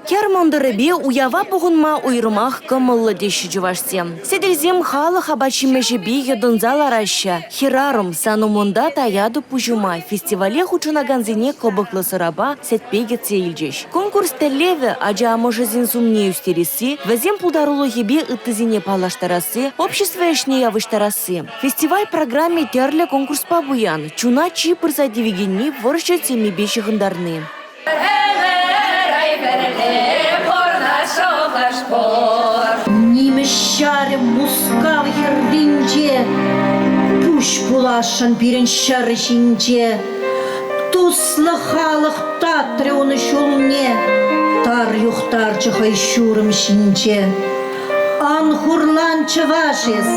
Кӗр мӑнтӑрӗпе уява пухӑнма уйрӑмах кӑмӑллӑ теҫҫӗ чӑвашсем. Сӗтелсем халӑх апат-ҫимӗҫӗпе йӑтӑнса лараҫҫӗ. «Хӗрарӑм, сан умӑнта таятӑп пуҫӑма» фестивале хутшӑнакансене кӑпӑклӑ сӑрапа, сӗтпе кӗтсе илчӗҫ. Конкурс тӗллевӗ – ача амӑшӗсен сумне ӳстересси, вӗсен пултарулӑхӗпе ыттисене паллаштарасси, общество ӗҫне явӑҫтарасси. Фестиваль программи тӗрлӗ конкурспа пуян. Чуна чи пырса тивекенни вӑрҫӑ темипе ҫыхӑнтарни. Нимӗҫ ҫарӗ Мускав хӗрринче Пуҫ пуласшӑн пирӗн ҫӗр ҫинче. Туслӑ халӑх татрӗ ун ҫулне, Тар юхтарчӗ хӑй ҫурӑм ҫинче. Ан хурлан, чӑваш эс,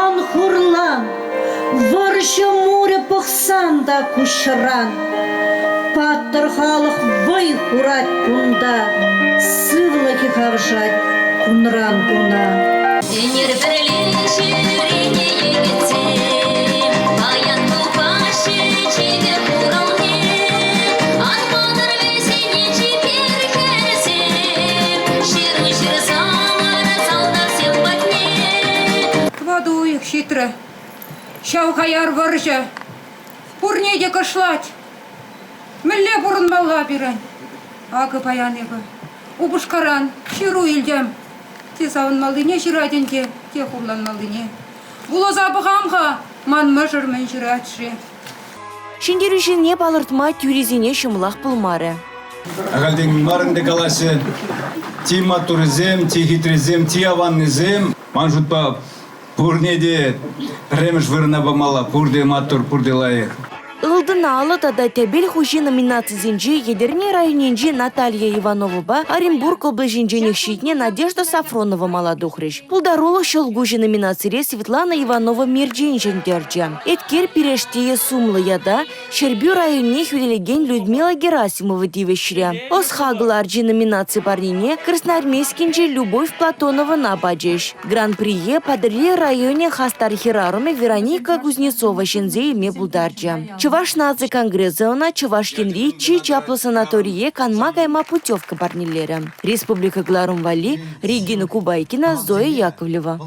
ан хурлан, Вӑрҫӑ мурӗ пӑхсан та куҫран. Паттӑр халӑх вӑй хурать кунта, Сывлӑхӗ хавшать кунран куна. Ӗнер пӗрле ҫӳренӗ йӗкӗтсем, Паян тухаҫҫӗ чикӗ хуралне. Ан манӑр вӗсене чипер хӗрсем, Ҫыру ҫырсамӑр салтаксем патне. Тӑватӑ уйӑх ҫитрӗ. Ҫав хаяр вӑрҫӑ пурне те кӑшлать. Мӗнле пурӑнмалла пирӗн? Акӑ паян эпӗ упӑшкаран ҫыру илтӗм. Те савӑнмаллине ҫырать ӗнтӗ, те хурланмаллине. Вуласа пӑхам-ха, ман мӑшӑр мӗн ҫырать-ши? Ҫӗнтерӳҫӗне палӑртма тӳресене ҫӑмӑлах пулмарӗ. Ахальтен мар ӗнтӗ калаҫҫӗ, чи маттуррисем, чи хитрисем, чи аваннисем. Ман шутпа, Пурне те пӗрремӗш вырӑна памалла, пурте маттур, пурте лайӑх. Ылтӑн алӑ тата тӗпел хуҫи номинацисенче Етӗрне районӗнчи Наталья Ивановӑпа Оренбург облаҫӗнченех ҫитнӗ Надежда Сафронова мала тухрӗҫ. Пултарулӑх ҫӑлкуҫӗ номинацире Светлана Иванова Мерчен ҫӗнтерчӗ. Еткер пирӗштийӗ сумлӑ ята Ҫӗрпӳ районне хӳтӗлекен Людмила Герасимова тивӗҫрӗ. Ӑс-хакӑл арчи номинаци парнине Красноармейскинчи Любовь Платоновӑна пачӗҫ. Гран-прие Патӑрьел районӗн хастар хӗрарӑмӗ Вероника Кузнецова ҫӗнсе илме пултарчӗ. Чӑваш наци конгресӗ ӑна Чӑваш Енри чи чаплӑ санаторие канма кайма путевка парнелерӗ. Республика кӑларӑм валли Регина Кубайкина, Зоя Яковлева.